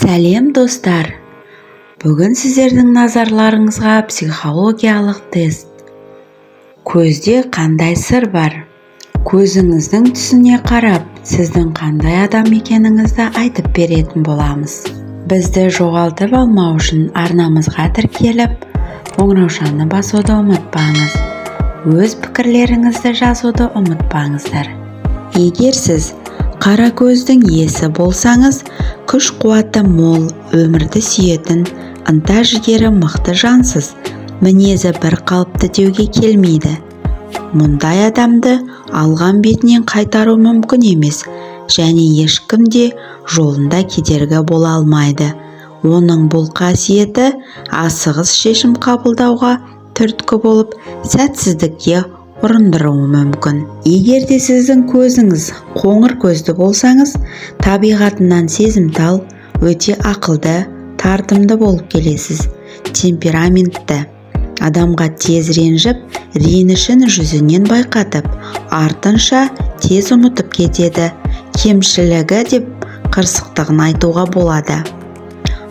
Сәлем, достар! Бүгін сіздердің назарларыңызға психологиялық тест. Көзде қандай сыр бар? Көзіңіздің түсіне қарап, сіздің қандай адам екеніңізді айтып беретін боламыз. Бізді жоғалтып алмау үшін арнамызға тіркеліп, қоңыраушаны басуды ұмытпаңыз. Өз пікірлеріңізді жазуды ұмытпаңыздар. Егер сіз қара көздің иесі болсаңыз, күш-қуаты мол, өмірді сүйетін, ынта-жігері мықты жансыз. Мінезі бір қалыпты деуге келмейді. Мұндай адамды алған бетінен қайтару мүмкін емес және ешкім де жолында кедергі бола алмайды. Оның бұл қасиеті асығыс шешім қабылдауға түрткі болып, сәтсіздікке ұрындыруы мүмкін. Егер де сіздің көзіңіз қоңыр көзді болсаңыз, табиғатынан сезімтал, өте ақылды, тартымды болып келесіз. Темпераментті. Адамға тез ренжіп, ренішін жүзінен байқатып, артынша тез ұмытып кетеді. Кемшілігі деп қырсықтығын айтуға болады.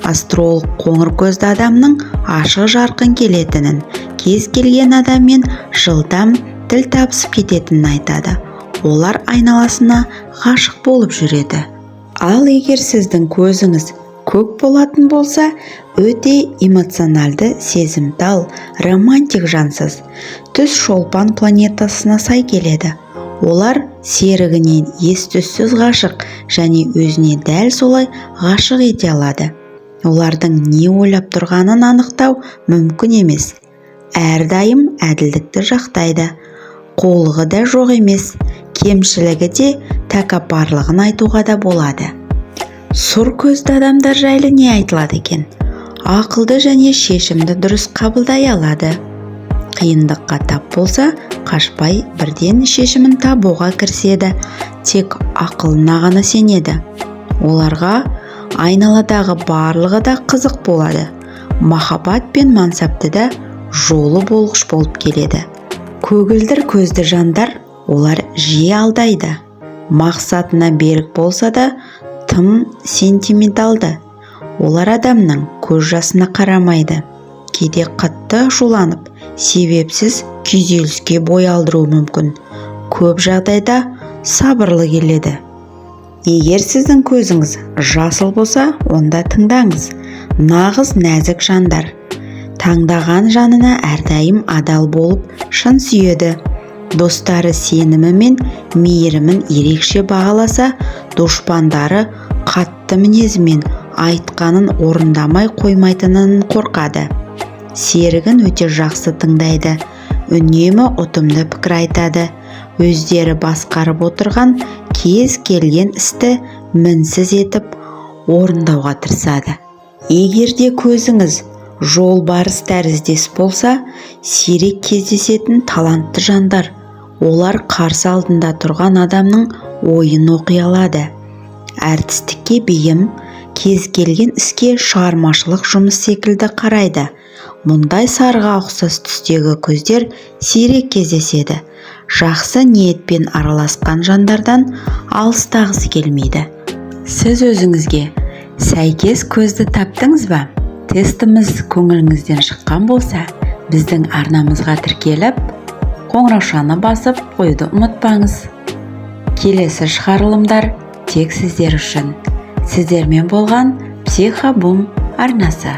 Астролог қоңыр көзді адамның ашық, жарқын келетінін, кез келген адаммен жылдам тіл табысып кететінін айтады. Олар айналасына ғашық болып жүреді. Ал егер сіздің көзіңіз көк болатын болса, өте эмоционалды, сезімтал, романтик жансыз. Түс Шолпан планетасына сай келеді. Олар серігінен ес-түссіз ғашық және өзіне дәл солай ғашық ете алады. Олардың не ойлап тұрғанын анықтау мүмкін емес. Әрдайым әділдікті жақтайды. Қулығы да жоқ емес. Кемшілігі де тәкаппарлығын айтуға да болады. Сұр көзді адамдар жайлы не айтылады екен? Ақылды және шешімді дұрыс қабылдай алады. Қиындыққа тап болса, қашпай, бірден шешімін табуға кіріседі. Тек ақылына ғана сенеді. Оларға айналадағы барлығы да қызық болады. Махаббат пен мансапты да жолы болғыш болып келеді. Көгілдір көзді жандар: олар жиі алдайды. Мақсатына берік болса да, тым сентименталды. Олар адамның көз жасына қарамайды. Кейде қатты ашуланып, себепсіз күйзеліске бой алдыруы мүмкін. Көп жағдайда сабырлы келеді. Егер сіздің көзіңіз жасыл болса, онда тыңдаңыз. Нағыз нәзік жандар. Таңдаған жанына әрдайым адал болып, шын сүйеді. Достары сенімі мен мейірімін ерекше бағаласа, дұшпандары қатты мінезімен, айтқанын орындамай қоймайтынын қорқады. Серігін өте жақсы тыңдайды, үнемі ұтымды пікір айтады. Өздері басқарып отырған кез келген істі мінсіз етіп орындауға тырысады. Егер де көзіңіз жолбарыс тәріздес болса, сирек кездесетін талантты жандар. Олар қарсы алдында тұрған адамның ойын оқи алады. Әртістікке бейім, кез келген іске шығармашылық жұмыс секілді қарайды. Мұндай сарыға ұқсас түстегі көздер сирек кездеседі. Жақсы ниетпен араласқан жандардан алыстағысы келмейді. Сіз өзіңізге сәйкес көзді таптыңыз ба? Тестіміз көңіліңізден шыққан болса, біздің арнамызға тіркеліп, қоңыраушаны басып қоюды ұмытпаңыз. Келесі шығарылымдар тек сіздер үшін. Сіздермен болған Психобум арнасы.